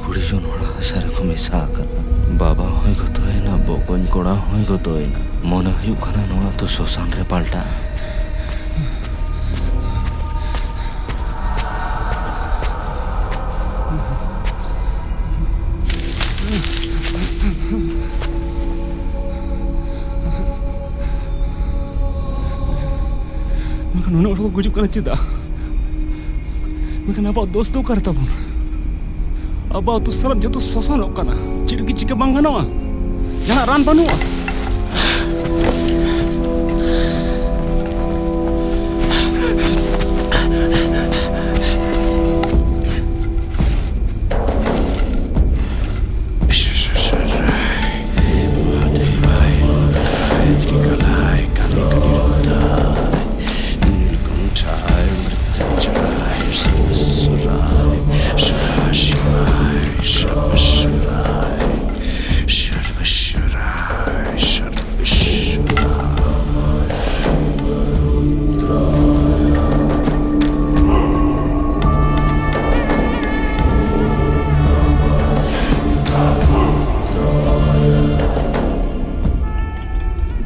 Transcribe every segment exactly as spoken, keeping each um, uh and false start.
ᱠᱩᱲᱤ ᱡᱚᱱ ᱦᱚᱲ ᱦᱟᱥᱟ ᱨᱮᱠᱚ ᱢᱮᱥᱟ ᱟᱠᱟᱱᱟ᱾ ᱵᱟᱵᱟ ᱦᱚᱸᱭ ᱜᱚᱛᱚᱭᱮᱱᱟ, ᱵᱚᱠᱚᱧ ᱠᱚᱲᱟ ᱦᱚᱸᱭ ᱜᱚᱛᱚᱭᱮᱱᱟ᱾ ᱢᱚᱱᱮ ᱦᱩᱭᱩᱜ ᱠᱟᱱᱟ ᱱᱚᱣᱟ ᱟᱛᱳ ᱥᱚᱥᱟᱱ ᱨᱮ ᱯᱟᱞᱴᱟᱜᱼᱟ᱾ ᱢᱮᱱᱠᱷᱟᱱ ᱱᱩᱱᱟᱹᱜ ᱦᱚᱲ ᱠᱚ ᱜᱩᱡᱩᱜ ᱠᱟᱱᱟ ᱪᱮᱫᱟᱜ? ᱢᱮᱱᱠᱷᱟᱱ ᱟᱵᱚᱣᱟᱜ ᱫᱳᱥ ᱫᱚ ᱚᱠᱟᱨᱮ ᱛᱟᱵᱚᱱ? ᱟᱵᱚ ᱟᱹᱛᱩ ᱥᱟᱱᱟᱢ ᱡᱚᱛᱚ ᱥᱚᱥᱟᱱᱚᱜ ᱠᱟᱱᱟ᱾ ᱪᱮᱫ ᱜᱮ ᱪᱤᱠᱟᱹ ᱵᱟᱝ ᱜᱟᱱᱚᱜᱼᱟ? ᱡᱟᱦᱟᱱᱟᱜ ᱨᱟᱱ ᱵᱟᱹᱱᱩᱜᱼᱟ?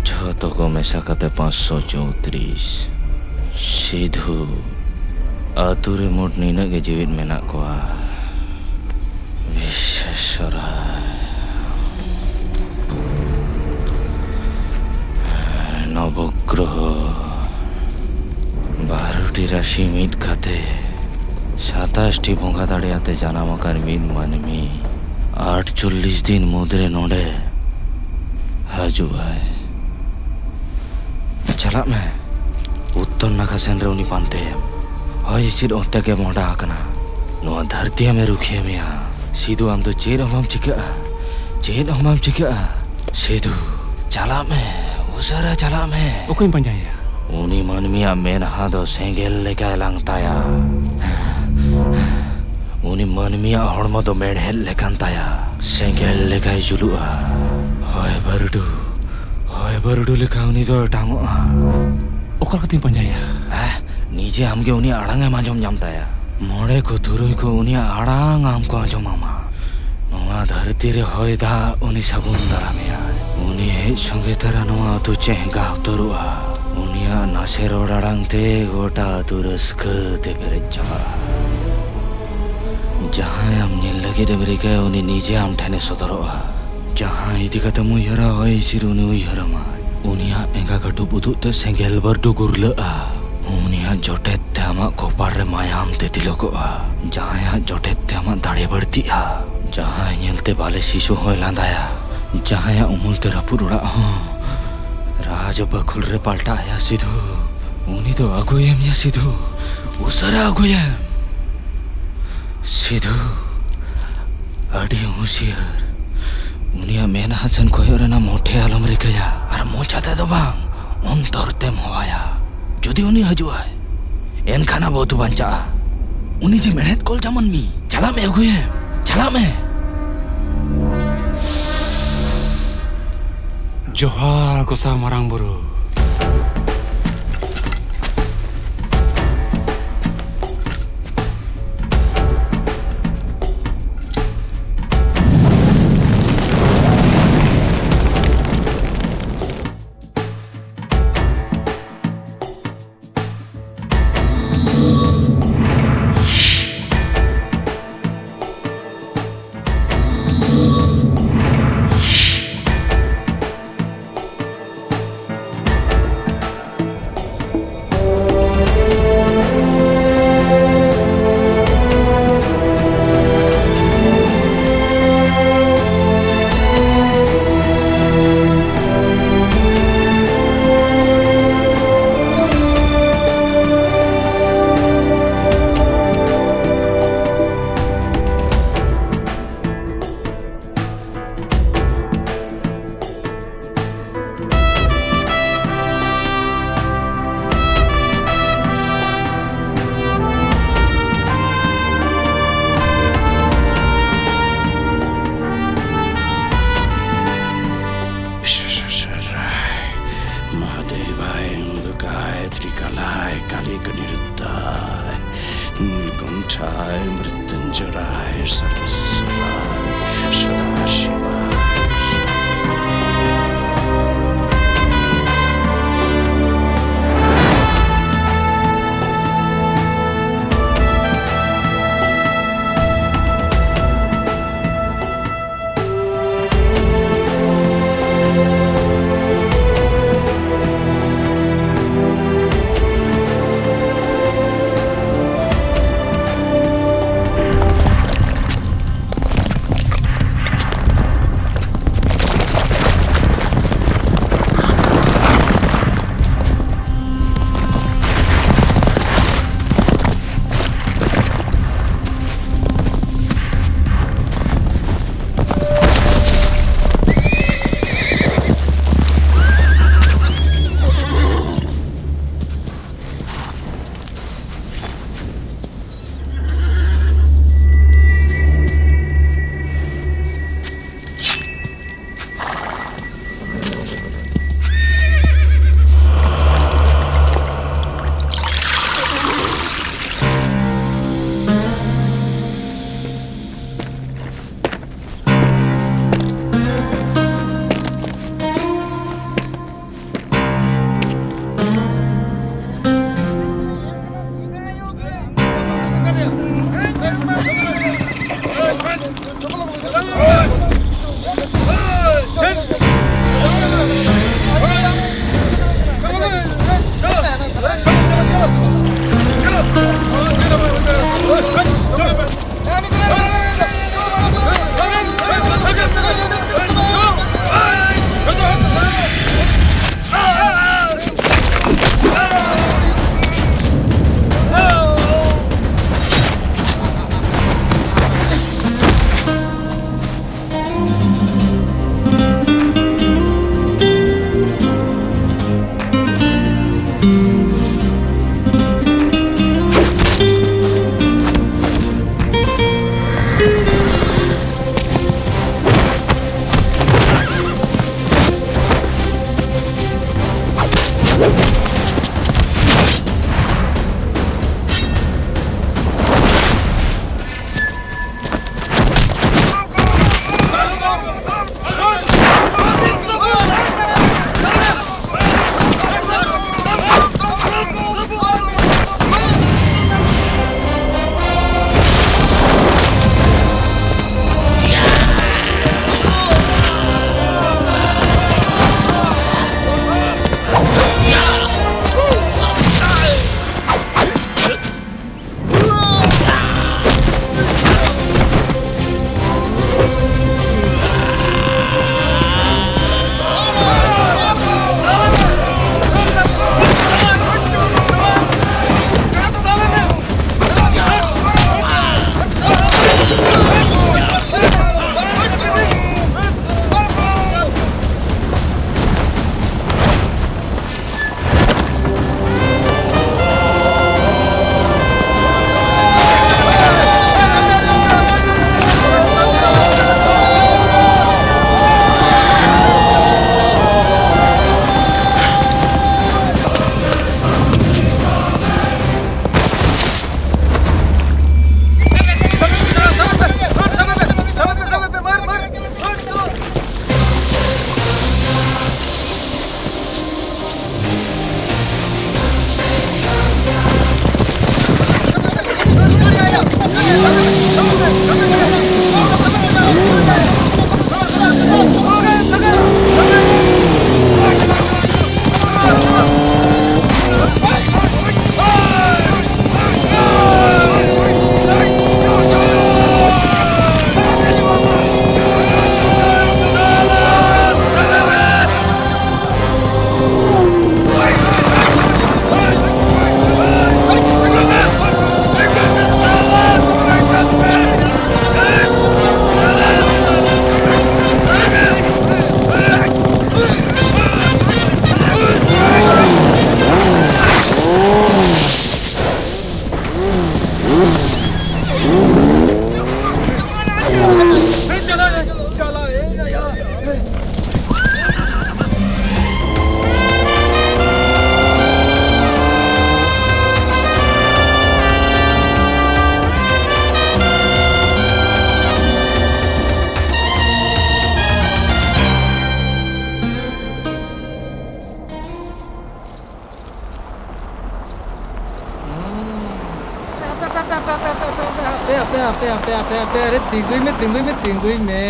ᱡᱷᱚᱛᱚ ᱠᱚ ᱢᱮᱥᱟ ᱠᱟᱛᱮ ᱯᱟᱸᱪᱥᱚ ᱪᱳᱛᱨᱤᱥ᱾ ᱥᱤᱫᱷᱩ, ᱟᱛᱳ ᱨᱮ ᱢᱳᱴ ᱱᱤᱱᱟᱹᱜ ᱜᱮ ᱡᱤᱣᱤᱫ ᱢᱮᱱᱟᱜ ᱠᱚᱣᱟ᱾ ᱵᱤᱥᱥᱮᱥᱚᱨᱟᱭ, ᱱᱚᱵᱚᱜᱨᱚᱦᱚ, ᱵᱟᱨᱚᱴᱤ ᱨᱟᱥᱤ ᱢᱤᱫ ᱠᱟᱛᱮ, ᱥᱟᱛᱟᱥ ᱴᱤ ᱵᱚᱸᱜᱟ ᱫᱟᱲᱮ ᱟᱛᱮ ᱡᱟᱱᱟᱢ ᱟᱠᱟᱱ ᱢᱤᱫ ᱢᱟᱹᱱᱢᱤ ᱟᱴᱪᱚᱞᱞᱤᱥ ᱫᱤᱱ ᱢᱩᱫᱽᱨᱮ ᱱᱚᱰᱮ ᱦᱤᱡᱩᱜ ᱟᱭ᱾ ᱪᱟᱞᱟᱜ ᱢᱮ, ᱩᱛᱛᱚᱨ ᱱᱟᱠᱷᱟ ᱥᱮᱱ ᱨᱮ ᱩᱱᱤ ᱯᱟᱱᱛᱮᱭᱮᱢ᱾ ᱦᱚᱭ ᱦᱤᱸᱥᱤᱫ ᱚᱱᱛᱮ ᱜᱮ ᱢᱚᱦᱰᱟ ᱟᱠᱟᱱᱟ᱾ ᱱᱚᱣᱟ ᱫᱷᱟᱹᱨᱛᱤ ᱟᱢᱮ ᱨᱩᱠᱷᱤᱭᱟᱹ ᱢᱮᱭᱟ᱾ ᱥᱤᱫᱷᱩ, ᱟᱢ ᱫᱚ ᱪᱮᱫ ᱦᱚᱸ ᱵᱟᱢ ᱪᱤᱠᱟᱹᱜᱼᱟ, ᱪᱮᱫ ᱦᱚᱸ ᱵᱟᱢ ᱪᱤᱠᱟᱹᱜᱼᱟ᱾ ᱥᱤᱫᱷᱩ, ᱪᱟᱞᱟᱜ ᱢᱮ, ᱩᱥᱟᱹᱨᱟ ᱪᱟᱞᱟᱜ ᱢᱮ᱾ ᱚᱠᱚᱭᱮᱢ ᱯᱟᱸᱡᱟᱭᱮᱭᱟ? ᱩᱱᱤ ᱢᱟᱹᱱᱢᱤᱭᱟᱜ ᱢᱮᱫᱦᱟ ᱫᱚ ᱥᱮᱸᱜᱮᱞ ᱞᱮᱠᱟᱭ ᱞᱟᱝ ᱛᱟᱭᱟ᱾ ᱩᱱᱤ ᱢᱟᱹᱱᱢᱤᱭᱟᱜ ᱦᱚᱲᱢᱚ ᱫᱚ ᱢᱮᱬᱦᱮᱫ ᱞᱮᱠᱟᱱ ᱛᱟᱭᱟ, ᱥᱮᱸᱜᱮᱞ ᱞᱮᱠᱟᱭ ᱡᱩᱞᱩᱜᱼᱟ᱾ ᱦᱚᱭ ᱵᱟᱹᱨᱰᱩ, ᱦᱚᱭ ᱵᱟᱹᱨᱰᱩ ᱞᱮᱠᱟ ᱩᱱᱤ ᱫᱚ ᱚᱴᱟᱝᱚᱜᱼᱟ᱾ ᱚᱠᱟ ᱞᱮᱠᱟᱛᱤᱧ ᱯᱟᱸᱡᱟᱭᱟ? ᱟᱦ, ᱱᱤᱡᱮ ᱟᱢᱜᱮ ᱩᱱᱤᱭᱟᱜ ᱟᱲᱟᱝ ᱮᱢ ᱟᱸᱡᱚᱢ ᱧᱟᱢ ᱛᱟᱭᱟ᱾ ᱢᱚᱬᱮ ᱠᱚ ᱛᱩᱨᱩᱭ ᱠᱚ ᱩᱱᱤᱭᱟᱜ ᱟᱲᱟᱝ ᱟᱢ ᱠᱚ ᱟᱸᱡᱚᱢᱟᱢᱟ᱾ ᱫᱷᱟᱹᱨᱛᱤ ᱨᱮ ᱦᱚᱭ ᱫᱟᱜ ᱩᱱᱤ ᱥᱟᱹᱜᱩᱱ ᱫᱟᱨᱟᱢᱮᱭᱟᱭ᱾ ᱩᱱᱤ ᱦᱮᱡ ᱥᱚᱸᱜᱮ ᱛᱟᱨᱟ ᱱᱚᱣᱟ ᱟᱹᱛᱩ ᱪᱮᱦᱜᱟ ᱩᱛᱟᱹᱨᱚᱜᱼᱟ᱾ ᱩᱱᱤᱭᱟᱜ ᱱᱟᱥᱮ ᱨᱚᱲ ᱟᱲᱟᱝ ᱛᱮ ᱜᱚᱴᱟ ᱟᱹᱛᱩ ᱨᱟᱹᱥᱠᱟᱹ ᱛᱮ ᱯᱮᱨᱮᱡ ᱪᱟᱵᱟᱜᱼᱟ᱾ ᱡᱟᱦᱟᱸᱭ ᱟᱢ ᱧᱮᱞ ᱞᱟᱹᱜᱤᱫ ᱮᱢ ᱨᱤᱠᱟᱹᱭᱟ, ᱩᱱᱤ ᱱᱤᱡᱮ ᱟᱢ ᱴᱷᱮᱱᱮ ᱥᱚᱫᱚᱨᱚᱜᱼᱟ᱾ ᱡᱟᱦᱟᱸᱭ ᱤᱫᱤ ᱠᱟᱛᱮᱢ ᱩᱭᱦᱟᱹᱨᱟ, ᱦᱚᱭ ᱦᱤᱸᱥᱤᱫ ᱩᱱᱤ ᱩᱭᱦᱟᱹᱨᱟᱢᱟᱭ᱾ ᱩᱱᱤᱭᱟᱜ ᱮᱸᱜᱟ ᱠᱟᱹᱴᱩᱵ ᱩᱫᱩᱜ ᱛᱮ ᱥᱮᱸᱜᱮᱞ ᱵᱟᱹᱨᱰᱩ ᱜᱩᱨᱞᱟᱹᱜᱼᱟ᱾ ᱩᱱᱤᱭᱟᱜ ᱡᱚᱴᱮᱫ ᱛᱮ ᱟᱢᱟᱜ ᱠᱚᱯᱟᱲ ᱨᱮ ᱢᱟᱭᱟᱢ ᱛᱤᱛᱤᱞᱚᱜᱚᱜᱼᱟ᱾ ᱡᱟᱦᱟᱸᱭᱟᱜ ᱡᱚᱴᱮᱫ ᱛᱮ ᱟᱢᱟᱜ ᱫᱟᱲᱮ ᱵᱟᱹᱲᱛᱤᱜᱼᱟ, ᱡᱟᱦᱟᱸᱭ ᱧᱮᱞᱛᱮ ᱵᱟᱞᱮ ᱥᱤᱥᱩ ᱦᱚᱸᱭ ᱞᱟᱸᱫᱟᱭᱟ, ᱡᱟᱦᱟᱸᱭᱟᱜ ᱩᱢᱩᱞ ᱛᱮ ᱨᱟᱹᱯᱩᱫ ᱚᱲᱟᱜ ᱦᱚᱸ ᱨᱟᱡᱽ ᱵᱟᱹᱠᱷᱩᱞ ᱨᱮ ᱯᱟᱞᱴᱟᱜ ᱟᱭᱟ ᱥᱤᱫᱷᱩ, ᱩᱱᱤ ᱫᱚ ᱟᱹᱜᱩᱭᱮᱢ ᱭᱟ ᱥᱤᱫᱷᱩ, ᱩᱥᱟᱹᱨᱟ ᱟᱹᱜᱩᱭᱮᱢ᱾ ᱥᱤᱫᱷᱩ, ᱟᱹᱰᱤ ᱦᱩᱸᱥᱤᱭᱟᱹᱨ᱾ ᱩᱱᱤᱭᱟᱜ ᱢᱮᱫᱦᱟ ᱥᱮᱱ ᱠᱚᱭᱚᱜ ᱨᱮᱱᱟᱜ ᱢᱚᱴᱷᱮ ᱟᱞᱚᱢ ᱨᱤᱠᱟᱹᱭᱟ, ᱟᱨ ᱢᱚᱪᱟ ᱛᱮᱫᱚ ᱵᱟᱝ, ᱚᱱᱛᱚᱨ ᱛᱮᱢ ᱦᱚᱦᱚᱣᱟᱭᱟ᱾ ᱡᱩᱫᱤ ᱩᱱᱤ ᱦᱤᱡᱩᱜᱼᱟᱭ, ᱮᱱᱠᱷᱟᱱ ᱟᱵᱚ ᱟᱹᱛᱩ ᱵᱟᱧᱪᱟᱜᱼᱟ᱾ ᱩᱱᱤ ᱡᱮ ᱢᱮᱲᱦᱮᱫ ᱠᱚᱞ ᱡᱟᱢᱚᱱ ᱢᱤ᱾ ᱪᱟᱞᱟᱜ ᱢᱮ, ᱟᱹᱜᱩᱭᱮᱢ᱾ ᱪᱟᱞᱟᱜ ᱢᱮ᱾ ᱡᱚᱦᱟᱨ ᱜᱚᱸᱥᱟᱭ ᱢᱟᱨᱟᱝ ᱵᱩᱨᱩ᱾ ᱢᱚᱦᱟᱫᱮᱵᱟᱭ ᱩᱰᱩᱠᱟᱭ, ᱛᱨᱤᱠᱟᱞᱟᱭ, ᱠᱟᱞᱤ ᱠᱚ ᱱᱤᱨᱩᱫᱷᱟᱭ, ᱱᱤᱞᱠᱚᱱᱴᱷᱟᱭ, ᱢᱨᱤᱛᱭᱩᱧᱡᱚᱭᱟᱭ, ᱥᱚᱨᱵᱮᱥᱣᱚᱨᱟᱭ, ᱟᱯᱮ, ᱟᱯᱮ, ᱟᱯᱮ, ᱟᱯᱮ, ᱟᱯᱮ, ᱟᱨᱮ ᱛᱤᱸᱜᱩᱭ ᱢᱮ, ᱛᱤᱸᱜᱩᱭ ᱢᱮ, ᱛᱤᱸᱜᱩᱭ ᱢᱮ᱾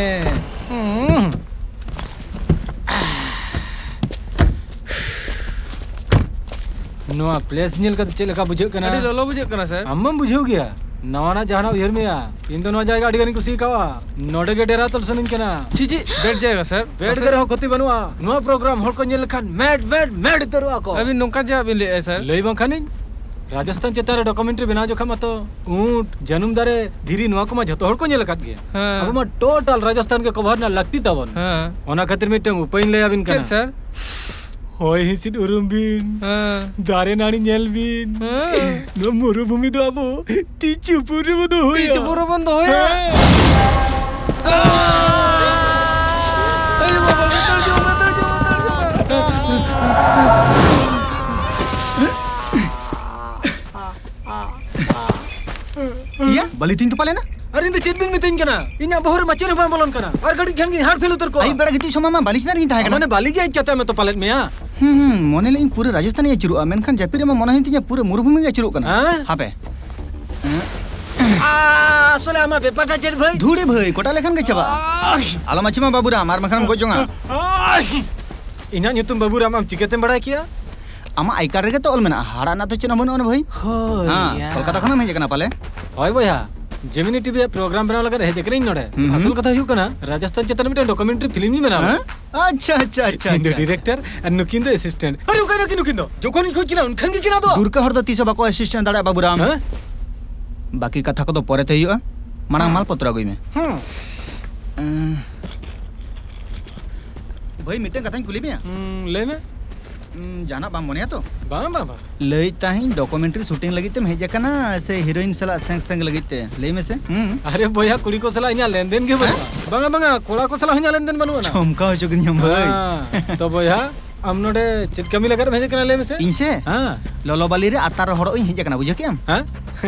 ᱦᱩᱸ᱾ ᱱᱚᱣᱟ ᱯᱞᱮᱥ ᱧᱮᱞ ᱠᱟᱛᱮ ᱪᱮᱫ ᱞᱮᱠᱟ ᱵᱩᱡᱷᱟᱹᱜ ᱠᱟᱱᱟ? ᱟᱹᱰᱤ ᱞᱚᱞᱚ ᱵᱩᱡᱷᱟᱹᱜ ᱠᱟᱱᱟ, ᱥᱮᱨ᱾ ᱟᱢ ᱢᱟᱢ ᱵᱩᱡᱷᱟᱹᱣ ᱜᱮᱭᱟ, ᱱᱟᱣᱟᱱᱟᱜ ᱡᱟᱦᱟᱱᱟᱜ ᱩᱭᱦᱟᱹᱨ ᱢᱮᱭᱟ᱾ ᱤᱧ ᱫᱚ ᱱᱚᱣᱟ ᱡᱟᱭᱜᱟ ᱟᱹᱰᱤ ᱜᱟᱱᱤᱧ ᱠᱩᱥᱤ ᱠᱟᱣᱟ᱾ ᱱᱚᱰᱮ ᱜᱮ ᱰᱮᱨᱟ ᱛᱚᱞ ᱥᱟᱱᱟᱧ ᱠᱟᱱᱟ᱾ ᱪᱤ, ᱪᱤ, ᱵᱮᱰ ᱡᱟᱭᱜᱟ, ᱥᱮᱨ᱾ ᱵᱮᱰ ᱜᱮ ᱨᱮᱦᱚᱸ ᱠᱷᱚᱛᱤ ᱵᱟᱹᱱᱩᱜᱼᱟ᱾ ᱱᱚᱣᱟ ᱯᱨᱳᱜᱨᱟᱢ ᱦᱚᱲ ᱠᱚ ᱧᱮᱞ ᱞᱮᱠᱷᱟᱱ ᱢᱮᱰ, ᱢᱮᱰ, ᱢᱮᱰ ᱩᱛᱟᱹᱨᱚᱜᱼᱟ ᱠᱚ᱾ ᱟᱹᱵᱤᱱ ᱱᱚᱝᱠᱟ ᱪᱮᱫᱟᱜ ᱵᱤᱱ ᱞᱟᱹᱭᱮᱫᱼᱟ, ᱥᱮᱨ? ᱞᱟᱹᱭ ᱵᱟᱝᱠᱷᱟᱱᱤᱧ, ᱨᱟᱡᱚᱥᱛᱷᱟᱱ ᱪᱮᱛᱟᱱ ᱨᱮ ᱰᱚᱠᱩᱢᱮᱱᱴᱟᱨᱤ ᱵᱮᱱᱟᱣ ᱡᱚᱠᱷᱟᱱ ᱢᱟᱛᱚ ᱩᱸᱴ, ᱡᱟᱹᱱᱩᱢ ᱫᱟᱨᱮ, ᱫᱷᱤᱨᱤ, ᱱᱚᱣᱟ ᱠᱚᱢᱟ ᱡᱷᱚᱛᱚ ᱦᱚᱲ ᱠᱚ ᱧᱮᱞ ᱟᱠᱟᱫ ᱜᱮᱭᱟ᱾ ᱦᱮᱸ᱾ ᱟᱵᱚ ᱢᱟ ᱴᱳᱴᱟᱞ ᱨᱟᱡᱚᱥᱛᱷᱟᱱ ᱜᱮ ᱠᱚᱵᱷᱟᱨ ᱨᱮᱱᱟᱜ ᱞᱟᱹᱠᱛᱤ ᱛᱟᱵᱚᱱ᱾ ᱦᱮᱸ᱾ ᱚᱱᱟ ᱠᱷᱟᱹᱛᱤᱨ ᱢᱤᱫᱴᱟᱝ ᱩᱯᱟᱹᱭᱤᱧ ᱞᱟᱹᱭ ᱟᱵᱤᱱ ᱠᱟᱱᱟ᱾ ᱪᱮᱫ, ᱥᱮᱨ? ᱦᱚᱭ ᱦᱤᱸᱥᱤᱫ ᱩᱨᱩᱢ ᱵᱤᱱ, ᱦᱮᱸ᱾ ᱫᱟᱨᱮ ᱱᱟᱹᱲᱤ ᱧᱮᱞ ᱵᱤᱱ᱾ ᱦᱮᱸ᱾ ᱱᱚᱣᱟ ᱢᱩᱨᱩᱵᱷᱩᱢᱤ ᱫᱚ ᱟᱵᱚ ᱛᱤ ᱪᱩᱯᱩᱨ ᱨᱮᱵᱚ ᱫᱚᱦᱚᱭᱟ᱾ ᱛᱤ ᱪᱩᱯᱩᱨ ᱨᱮᱵᱚᱱ ᱫᱚᱦᱚᱭᱟ᱾ ᱦᱮᱸ᱾ ᱟᱭᱳ ᱵᱟᱵᱟ, ᱵᱚᱛᱚᱨ ᱡᱚᱝ, ᱵᱚᱛᱚᱨ ᱡᱚᱝ, ᱵᱚᱛᱚᱨ ᱡᱚᱝ᱾ ᱤᱭᱟ, ᱵᱟᱹᱞᱤ ᱛᱤᱧ ᱛᱚᱯᱟ ᱞᱮᱱᱟ᱾ ᱟᱨ ᱤᱧ ᱫᱚ ᱪᱮᱫ ᱵᱤᱱ ᱢᱤᱛᱟᱹᱧ ᱠᱟᱱᱟ? ᱤᱧᱟᱜ ᱵᱚᱦᱚᱜ ᱨᱮ ᱢᱟ ᱪᱮᱫ ᱦᱚᱸ ᱵᱟᱝ ᱵᱚᱞᱚᱱ ᱠᱟᱱᱟ᱾ ᱟᱨ ᱠᱟᱹᱴᱤᱡ ᱠᱷᱟᱱ ᱜᱮ heart fail ᱩᱛᱟᱹᱨ ᱠᱚᱜᱼᱟ᱾ ᱟᱹᱭᱩᱵ ᱵᱮᱲᱟ ᱜᱤᱛᱤᱡ ᱥᱚᱢᱚᱭ ᱢᱟ ᱵᱟᱹᱞᱤ ᱪᱮᱛᱟᱱ ᱨᱮᱜᱤᱧ ᱛᱟᱦᱮᱸ ᱠᱟᱱᱟ᱾ ᱢᱟᱱᱮ ᱵᱟᱹᱞᱤ ᱜᱮ ᱟᱡ ᱪᱟᱛᱟᱢ ᱮ ᱛᱚᱯᱟ ᱞᱮᱫ ᱢᱮᱭᱟ᱾ ᱦᱩᱸ, ᱦᱩᱸ, ᱢᱚᱱᱮ ᱞᱮᱫᱟᱹᱧ ᱯᱩᱨᱟᱹ ᱨᱟᱡᱚᱥᱛᱷᱟᱱ ᱤᱧ ᱟᱹᱪᱩᱨᱚᱜᱼᱟ, ᱢᱮᱱᱠᱷᱟᱱ ᱡᱟᱹᱯᱤᱫ ᱨᱮᱢᱟ ᱢᱚᱱᱮ ᱦᱩᱭᱮᱱ ᱛᱤᱧᱟ ᱯᱩᱨᱟᱹ ᱢᱩᱨᱩᱵᱷᱩᱢᱤ ᱜᱮ ᱟᱹᱪᱩᱨᱚᱜ ᱠᱟᱱᱟ᱾ ᱦᱮᱸ? ᱦᱟᱯᱮ᱾ ᱟ, ᱟᱥᱚᱞᱮ ᱟᱢᱟᱜ ᱵᱮᱯᱟᱨᱴᱟ ᱪᱮᱫ ᱵᱷᱟᱹᱭ? ᱫᱷᱩᱲᱤ ᱵᱷᱟᱹᱭ, ᱠᱚᱴᱟ ᱞᱮᱠᱷᱟᱱ ᱜᱮ ᱪᱟᱵᱟᱜᱼᱟ᱾ ᱟᱦ! ᱟᱞᱚᱢ ᱟᱹᱪᱩᱨᱟ ᱵᱟᱹᱵᱩᱨᱟᱢ, ᱟᱨ ᱵᱟᱝᱠᱷᱟᱱᱮᱢ ᱜᱚᱡ ᱡᱚᱝᱟ᱾ ᱟᱦ! ᱤᱧᱟᱹᱜ ᱧᱩᱛᱩᱢ ᱵᱟᱹᱵᱩᱨᱟᱢ ᱟᱢ ᱪᱤᱠᱟᱹᱛᱮᱢ ᱵᱟᱲᱟᱭ ᱠᱮᱭᱟ? ᱟᱢᱟᱜ ᱟᱭ ᱠᱟᱨᱰ ᱨᱮᱜᱮ ᱛᱚ ᱚᱞ ᱢᱮᱱᱟᱜᱼᱟ, ᱦᱟᱦᱟᱲᱟᱜ ᱨᱮᱱᱟᱜ ᱫᱚ ᱪᱮᱫ ᱦᱚᱸ ᱵᱟᱹᱱᱩᱜᱼᱟ ᱵᱷᱟᱹᱭ᱾ ᱦᱳᱭ ᱦᱮᱸ, ᱭᱟ᱾ ᱠᱳᱞᱠᱟᱛᱟ ᱠᱷᱚᱱᱮᱢ ᱦᱮᱡ ᱟᱠᱟᱱᱟ ᱯᱟᱞᱮ? ᱦᱳᱭ ᱵᱚᱭᱦᱟ, ᱡᱮᱢᱤᱱᱤ ᱴᱤᱵᱷᱤ ᱟᱜ ᱯᱨᱳᱜᱨᱟᱢ ᱵᱮᱱᱟᱣ ᱞᱟᱹᱜᱤᱫ ᱦᱮᱡ ᱟᱠᱟᱱᱟᱹᱧ ᱱᱚᱰᱮ᱾ ᱦᱩᱸ, ᱦᱩᱸ᱾ ᱟᱥᱚᱞ ᱠᱟᱛᱷᱟ ᱦᱩᱭᱩᱜ ᱠᱟᱱᱟ, ᱨᱟᱡᱚᱥᱛᱷᱟᱱ ᱪᱮᱛᱟᱱ ᱨᱮ ᱢᱤᱫᱴᱟᱝ ᱰᱚᱠᱩᱢᱮᱱᱴᱟᱨᱤ ᱯᱷᱤᱞᱢ ᱤᱧ ᱵᱮᱱᱟᱣᱟ᱾ ᱦᱮᱸ? ᱟᱪᱪᱷᱟ, ᱟᱪᱪᱷᱟ, ᱟᱪᱪᱷᱟ, ᱤᱧ ᱫᱚ ᱟᱪᱪᱷᱟ᱾ ᱰᱤᱨᱮᱠᱴᱚᱨ ᱟᱨ ᱱᱩᱠᱤᱱ ᱫᱚ ᱮᱥᱤᱥᱴᱮᱱᱴ᱾ ᱟᱨᱮ, ᱚᱠᱟᱭ ᱱᱟᱠᱤᱱ ᱱᱩᱠᱤᱱ ᱫᱚ? ᱡᱚᱠᱷᱚᱱᱤᱧ ᱠᱷᱚᱡ ᱠᱤᱱᱟ, ᱩᱱᱠᱷᱟᱱ ᱜᱮ ᱠᱤᱱ ᱟᱫᱚᱜᱼᱟ᱾ ᱫᱩᱨᱠᱟ ᱦᱚᱲ ᱫᱚ ᱛᱤᱥ ᱦᱚᱸ ᱵᱟᱠᱚ ᱮᱥᱤᱥᱴᱮᱱᱴ ᱫᱟᱲᱮᱭᱟᱜᱼᱟ, ᱵᱟᱹᱵᱩᱨᱟᱢ᱾ ᱦᱮᱸ? ᱵᱟᱹᱠᱤ ᱠᱟᱛᱷᱟ ᱠᱚᱫᱚ ᱯᱚᱨᱮ ᱛᱮ ᱦᱩᱭᱩᱜᱼᱟ᱾ ᱢᱟᱲᱟᱝ ᱦᱮᱸ᱾ ᱢᱟᱞ ᱯᱚᱛᱨᱚ ᱟᱹᱜᱩᱭ ᱢᱮ᱾ ᱦᱮᱸ᱾ ᱮᱸ, ᱵᱷᱟᱹᱭ, ᱢᱤᱫᱴᱟᱝ ᱠᱟᱛᱷᱟᱧ ᱠᱩᱞᱤ ᱢᱮᱭᱟ? ᱦᱩᱸ, ᱞᱟᱹᱭ ᱢᱮ᱾ ᱩᱸ, ᱡᱟᱦᱟᱱᱟᱜ ᱵᱟᱢ ᱢᱚᱱᱮᱭᱟ ᱛᱚ? ᱵᱟᱝ, ᱵᱟᱝ, ᱵᱟᱝ᱾ ᱞᱟᱹᱭᱮᱫ ᱛᱟᱦᱮᱸᱧ, ᱰᱚᱠᱩᱢᱮᱱᱴᱟᱨᱤ ᱥᱩᱴᱤᱝ ᱞᱟᱹᱜᱤᱫ ᱛᱮᱢ ᱦᱮᱡ ᱟᱠᱟᱱᱟ ᱥᱮ ᱦᱤᱨᱳᱭᱤᱱ ᱥᱟᱞᱟᱜ ᱥᱮᱝ ᱥᱮᱝ ᱞᱟᱹᱜᱤᱫ ᱛᱮ? ᱞᱟᱹᱭ ᱢᱮᱥᱮ᱾ ᱦᱩᱸ᱾ ᱟᱨᱮ ᱵᱚᱭᱦᱟ, ᱠᱩᱲᱤ ᱠᱚ ᱥᱟᱞᱟᱜ ᱤᱧᱟᱜ ᱞᱮᱱᱫᱮᱱ ᱜᱮ ᱵᱟᱹᱱᱩᱜᱼᱟ᱾ ᱦᱮᱸ? ᱵᱟᱝᱟ, ᱵᱟᱝᱟ, ᱠᱚᱲᱟ ᱠᱚ ᱥᱟᱞᱟᱜ ᱦᱚᱸ ᱤᱧᱟᱜ ᱞᱮᱱᱫᱮᱱ ᱵᱟᱹᱱᱩᱜ ᱟᱱᱟ᱾ ᱪᱚᱢᱠᱟᱣ ᱦᱚᱪᱚ ᱠᱤᱫᱤᱧᱟᱢ ᱵᱷᱟᱹᱭ᱾ ᱦᱮᱸ, ᱛᱚ ᱵᱚᱭᱦᱟ, ᱟᱢ ᱱᱚᱰᱮ ᱪᱮᱫ ᱠᱟᱹᱢᱤ ᱞᱟᱜᱟᱫ ᱮᱢ ᱦᱮᱡ ᱟᱠᱟᱱᱟ, ᱞᱟᱹᱭ ᱢᱮᱥᱮ? ᱤᱧ ᱥᱮ? ᱦᱮᱸ᱾ ᱞᱚᱞᱚ ᱵᱟᱞᱤ ᱨᱮ ᱟᱛᱟᱨ ᱨᱚᱦᱚᱲᱚᱜ ᱤᱧ ᱦᱮᱡ ᱟᱠᱟᱱᱟ, ᱵᱩᱡᱷᱟᱹᱣ ᱠᱮᱜᱼᱟᱢ? ᱦᱮᱸ?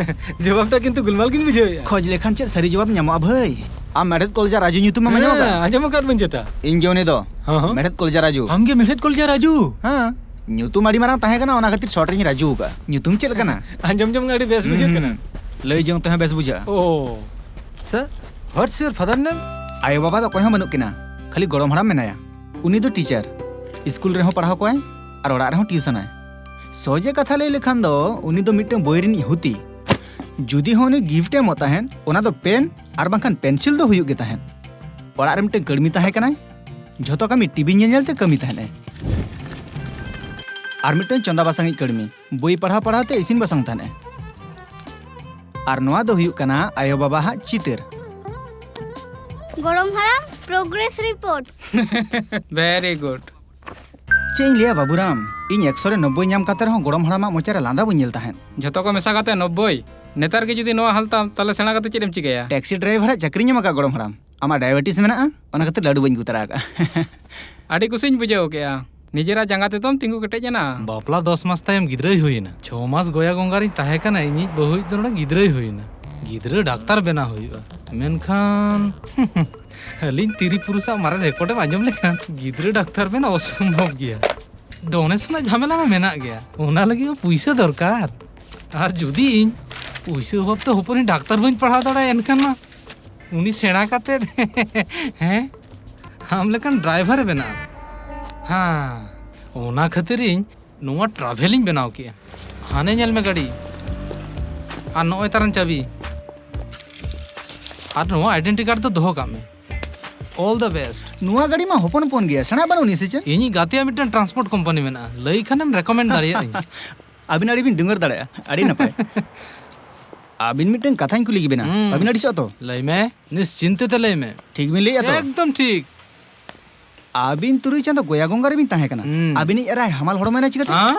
ᱡᱚᱵᱟᱵᱴᱟ ᱠᱤᱱᱛᱩ ᱜᱩᱞᱢᱟᱞ ᱜᱤᱧ ᱵᱩᱡᱷᱟᱹᱣᱮᱫᱼᱟ᱾ ᱠᱷᱚᱡᱽ ᱞᱮᱠᱷᱟᱱ ᱪᱮᱫ ᱥᱟᱹᱨᱤ ᱡᱚᱵᱟᱵ ᱧᱟᱢᱚᱜᱼᱟ ᱵᱷᱟᱹᱭ? ᱟᱢ ᱢᱮᱲᱦᱮᱫ ᱠᱚᱞᱡᱟ ᱨᱟᱡᱩ ᱧᱩᱛᱩᱢ ᱮᱢ ᱟᱸᱡᱚᱢ ᱦᱮᱸ, ᱟᱠᱟᱫᱼᱟ? ᱟᱸᱡᱚᱢ ᱟᱠᱟᱫ ᱵᱟᱹᱧ ᱪᱮᱛᱟ᱾ ᱤᱧ ᱜᱮ ᱩᱱᱤ ᱫᱚ᱾ ᱦᱚᱸ, ᱦᱚᱸ᱾ ᱢᱮᱲᱦᱮᱫ ᱠᱚᱞᱡᱟ ᱨᱟᱡᱩ᱾ ᱟᱢ ᱜᱮ ᱢᱮᱲᱦᱮᱫ ᱠᱚᱞᱡᱟ ᱨᱟᱡᱩ? ᱦᱮᱸ᱾ ᱧᱩᱛᱩᱢ ᱟᱹᱰᱤ ᱢᱟᱨᱟᱝ ᱛᱟᱦᱮᱸ ᱠᱟᱱᱟ, ᱚᱱᱟ ᱠᱷᱟᱹᱛᱤᱨ ᱥᱚᱨᱴ ᱨᱤᱧ ᱨᱟᱡᱩ ᱟᱠᱟᱫᱼᱟ᱾ ᱧᱩᱛᱩᱢ ᱪᱮᱫ ᱞᱮᱠᱟᱱᱟ? ᱟᱸᱡᱚᱢ ᱡᱚᱝ ᱟᱹᱰᱤ ᱵᱮᱥ ᱵᱩᱡᱷᱟᱹᱜ ᱦᱩᱸ, ᱠᱟᱱᱟ᱾ ᱦᱩᱸ᱾ ᱞᱟᱹᱭ ᱡᱚᱝ ᱛᱮᱦᱚᱸ ᱵᱮᱥ ᱵᱩᱡᱷᱟᱹᱜᱼᱟ᱾ Oh, sir, what's your father name? ᱟᱭᱳ ᱵᱟᱵᱟ ᱫᱚ ᱚᱠᱚᱭ ᱦᱚᱸ ᱵᱟᱹᱱᱩᱜ ᱠᱤᱱᱟ, ᱠᱷᱟᱹᱞᱤ ᱜᱚᱲᱚᱢ ᱦᱟᱲᱟᱢ ᱢᱮᱱᱟᱭᱟ᱾ ᱩᱱᱤ ᱫᱚ ᱴᱤᱪᱟᱨ, ᱥᱠᱩᱞ ᱨᱮᱦᱚᱸ ᱯᱟᱲᱦᱟᱣ ᱠᱚᱣᱟᱭ ᱟᱨ ᱚᱲᱟᱜ ᱨᱮᱦᱚᱸ ᱴᱤᱭᱩᱥᱚᱱᱟᱭ᱾ ᱥᱚᱡᱷᱮ ᱠᱟᱛᱷᱟ ᱞᱟᱹᱭ ᱞᱮᱠᱷᱟᱱ ᱫᱚ ᱩᱱᱤ ᱫᱚ ᱢᱤᱫᱴᱟᱝ ᱵᱳᱭ ᱨᱤᱱᱤᱡ ᱦᱩᱛᱤ᱾ ᱡᱩᱫᱤ ᱦᱚᱸ ᱩᱱᱤ ᱜᱤᱯᱷᱴ ᱮ ᱮᱢᱚᱜ ᱛᱟᱦᱮᱸᱱ, ᱚᱱᱟ ᱫᱚ ᱯᱮᱱ ᱟᱨ ᱵᱟᱝᱠᱷᱟᱱ ᱯᱮᱱᱥᱤᱞ ᱫᱚ ᱦᱩᱭᱩᱜ ᱜᱮ ᱛᱟᱦᱮᱸᱱ᱾ ᱚᱲᱟᱜ ᱨᱮ ᱢᱤᱫᱴᱟᱝ ᱠᱟᱹᱲᱢᱤ ᱛᱟᱦᱮᱸ ᱠᱟᱱᱟᱭ, ᱡᱷᱚᱛᱚ ᱠᱟᱹᱢᱤ ᱴᱤᱵᱷᱤ ᱧᱮᱞ ᱧᱮᱞ ᱛᱮ ᱠᱟᱹᱢᱤ ᱛᱟᱦᱮᱸᱱᱟᱭ᱾ ᱟᱨ ᱢᱤᱫᱴᱟᱝ ᱪᱚᱸᱫᱟ ᱵᱟᱥᱟᱝᱤᱡ ᱠᱟᱹᱲᱢᱤ, ᱵᱳᱭ ᱯᱟᱲᱦᱟᱣ ᱯᱟᱲᱦᱟᱣ ᱛᱮ ᱤᱥᱤᱱ ᱵᱟᱥᱟᱝ ᱛᱟᱦᱮᱸᱱᱟᱭ᱾ ᱟᱨ ᱱᱚᱣᱟ ᱫᱚ ᱦᱩᱭᱩᱜ ᱠᱟᱱᱟ ᱟᱭᱳ ᱵᱟᱵᱟ ᱦᱟᱜ ᱪᱤᱛᱟᱹᱨ᱾ ᱜᱚᱲᱚᱢ ᱦᱟᱲᱟᱢ, progress report. Very good. ᱪᱮᱫ ᱤᱧ ᱞᱟᱹᱭᱟ ᱵᱟᱵᱩᱨᱟᱢ, ᱤᱧ ᱮᱠᱥᱚ ᱨᱮ ᱱᱚᱵᱵᱳᱭ ᱧᱟᱢ ᱠᱟᱛᱮ ᱨᱮᱦᱚᱸ ᱜᱚᱲᱚᱢ ᱦᱟᱲᱟᱢᱟᱜ ᱢᱚᱪᱟ ᱨᱮ ᱞᱟᱸᱫᱟ ᱵᱟᱹᱧ ᱧᱮᱞ ᱛᱟᱦᱮᱸᱫ᱾ ᱡᱷᱚᱛᱚ ᱠᱚ ᱢᱮᱥᱟ ᱠᱟᱛᱮ ᱱᱚᱵᱵᱳᱭ? ᱱᱮᱛᱟᱨ ᱜᱮ ᱡᱩᱫᱤ ᱱᱚᱣᱟ ᱦᱟᱞ ᱛᱟᱢ, ᱛᱟᱦᱞᱮ ᱥᱮᱬᱟ ᱠᱟᱛᱮ ᱪᱮᱫ ᱮᱢ ᱪᱤᱠᱟᱹᱭᱟ? ᱴᱮᱠᱥᱤ ᱰᱨᱟᱭᱵᱷᱟᱨ ᱟᱜ ᱪᱟᱹᱠᱨᱤ ᱧᱟᱢ ᱟᱠᱟᱫ ᱜᱚᱲᱚᱢ ᱦᱟᱲᱟᱢ᱾ ᱟᱢᱟᱜ ᱰᱟᱭᱟᱵᱮᱴᱤᱥ ᱢᱮᱱᱟᱜᱼᱟ, ᱚᱱᱟ ᱠᱷᱟᱹᱛᱤᱨ ᱞᱟᱹᱰᱩ ᱵᱟᱹᱧ ᱟᱹᱜᱩ ᱛᱚᱨᱟ ᱟᱠᱟᱫᱼᱟ᱾ ᱟᱹᱰᱤ ᱠᱩᱥᱤᱧ ᱵᱩᱡᱷᱟᱹᱣ ᱠᱮᱫᱼᱟ, ᱱᱤᱡᱮᱨᱟᱜ ᱡᱟᱸᱜᱟ ᱛᱮᱫᱚᱢ ᱛᱤᱸᱜᱩ ᱠᱮᱴᱮᱡ ᱮᱱᱟ᱾ ᱵᱟᱯᱞᱟ ᱫᱚᱥ ᱢᱟᱥ ᱛᱟᱭᱚᱢ ᱜᱤᱫᱽᱨᱟᱹᱭ ᱦᱩᱭᱮᱱᱟ᱾ ᱪᱷᱚ ᱢᱟᱥ ᱜᱚᱭᱟ ᱜᱚᱸᱜᱟ ᱨᱤᱧ ᱛᱟᱦᱮᱸ ᱠᱟᱱᱟ, ᱤᱧᱤᱡ ᱵᱟᱹᱦᱩᱭᱤᱡ ᱫᱚ ᱱᱚᱰᱮ ᱜᱤᱫᱽᱨᱟᱹᱭ ᱦᱩᱭᱮᱱᱟ᱾ ᱜᱤᱫᱽᱨᱟᱹ ᱰᱟᱠᱛᱟᱨ ᱵᱮᱱᱟᱣ ᱦᱩᱭᱩᱜᱼᱟ, ᱢᱮᱱᱠᱷᱟᱱ ᱟᱹᱞᱤᱧ ᱛᱤᱨᱤ ᱯᱩᱨᱩᱥᱟᱜ ᱢᱟᱨᱮ ᱨᱮᱠᱚᱨᱰ ᱮᱢ ᱟᱸᱡᱚᱢ ᱞᱮᱠᱷᱟᱱ ᱜᱤᱫᱽᱨᱟᱹ ᱰᱟᱠᱛᱟᱨ ᱵᱮᱱᱟᱣ ᱚᱥᱚᱢᱵᱷᱚᱵ ᱜᱮᱭᱟ᱾ ᱰᱚᱱᱮᱥᱚᱱ ᱨᱮᱱᱟᱜ ᱡᱷᱟᱢᱮᱞᱟ ᱢᱟ ᱢᱮᱱᱟᱜ ᱜᱮᱭᱟ, ᱚᱱᱟ ᱞᱟᱹᱜᱤᱫ ᱢᱟ ᱯᱩᱭᱥᱟᱹ ᱫᱚᱨᱠᱟᱨ᱾ ᱟᱨ ᱡᱩᱫᱤ ᱤᱧ ᱯᱩᱭᱥᱟᱹ ᱚᱵᱷᱟᱵ ᱛᱮ ᱦᱚᱯᱚᱱᱤᱧ ᱰᱟᱠᱛᱟᱨ ᱵᱟᱹᱧ ᱯᱟᱲᱦᱟᱣ ᱫᱟᱲᱮᱭᱟᱜᱼᱟ, ᱮᱱᱠᱷᱟᱱ ᱢᱟ ᱩᱱᱤ ᱥᱮᱬᱟ ᱠᱟᱛᱮᱫ ᱦᱮᱸ, ᱟᱢ ᱞᱮᱠᱟᱱ ᱰᱨᱟᱭᱵᱷᱟᱨ ᱮ ᱵᱮᱱᱟᱜᱼᱟ᱾ ᱦᱮᱸ, ᱚᱱᱟ ᱠᱷᱟᱹᱛᱤᱨ ᱤᱧ ᱱᱚᱣᱟ ᱴᱨᱟᱵᱷᱮᱞᱤᱧ ᱵᱮᱱᱟᱣ ᱠᱮᱜᱼᱟ᱾ ᱦᱟᱱᱮ ᱧᱮᱞ ᱢᱮ ᱜᱟᱹᱰᱤ, ᱟᱨ ᱱᱚᱜᱼᱚᱭ ᱛᱟᱨᱟᱱ ᱪᱟᱹᱵᱤ, ᱟᱨ ᱱᱚᱣᱟ ᱟᱭᱰᱮᱱᱴᱤ ᱠᱟᱨᱰ ᱫᱚ ᱫᱚᱦᱚ ᱠᱟᱜ ᱢᱮ᱾ All the best. ᱱᱚᱣᱟ ᱜᱟᱹᱰᱤ ᱢᱟ ᱦᱚᱯᱚᱱ ᱦᱚᱯᱚᱱ ᱜᱮᱭᱟ, ᱥᱮᱬᱟ ᱵᱟᱹᱱᱩᱜ ᱟᱹᱱᱤᱡ ᱥᱮ ᱪᱮᱫ? ᱤᱧᱤᱡ ᱜᱟᱛᱮᱭᱟᱜ ᱢᱤᱫᱴᱟᱝ ᱴᱨᱟᱱᱥᱯᱳᱨᱴ ᱠᱳᱢᱯᱟᱱᱤ ᱢᱮᱱᱟᱜᱼᱟ, ᱞᱟᱹᱭ ᱠᱷᱟᱱᱮᱢ ᱨᱮᱠᱚᱢᱮᱱᱰ ᱫᱟᱲᱮᱭᱟᱜᱼᱟᱹᱧ᱾ ᱟᱹᱵᱤᱱ ᱟᱹᱰᱤ ᱵᱤᱱ ᱰᱩᱝᱜᱟᱹᱨ ᱫᱟᱲᱮᱭᱟᱜᱼᱟ, ᱟᱹᱰᱤ ᱱᱟᱯᱟᱭ᱾ ᱟᱹᱵᱤᱱ ᱢᱤᱫᱴᱟᱝ ᱠᱟᱛᱷᱟᱧ ᱠᱩᱞᱤ ᱠᱮᱵᱤᱱᱟ, ᱦᱩᱸ᱾ ᱵᱟᱹᱵᱤᱱ ᱟᱹᱲᱤᱥᱚᱜᱼᱟ ᱛᱚ? ᱞᱟᱹᱭ ᱢᱮ, ᱱᱤᱥᱪᱤᱱᱛᱮ ᱛᱮ ᱞᱟᱹᱭ ᱢᱮ᱾ ᱴᱷᱤᱠ ᱵᱤᱱ ᱞᱟᱹᱭᱮᱜᱼᱟ ᱛᱚ? ᱮᱠᱫᱚᱢ ᱴᱷᱤᱠ᱾ ᱟᱹᱵᱤᱱ ᱛᱩᱨᱩᱭ ᱪᱟᱸᱫᱚ ᱜᱚᱭᱟ ᱜᱚᱸᱜᱟ ᱨᱮᱵᱤᱱ ᱛᱟᱦᱮᱸ ᱠᱟᱱᱟ᱾ ᱦᱩᱸ᱾ ᱟᱹᱵᱤᱱᱤᱡ ᱮᱨᱟᱭ ᱦᱟᱢᱟᱞ ᱦᱚᱲᱢᱚᱭᱮᱱᱟ ᱪᱤᱠᱟᱹᱛᱮ? ᱦᱮᱸ?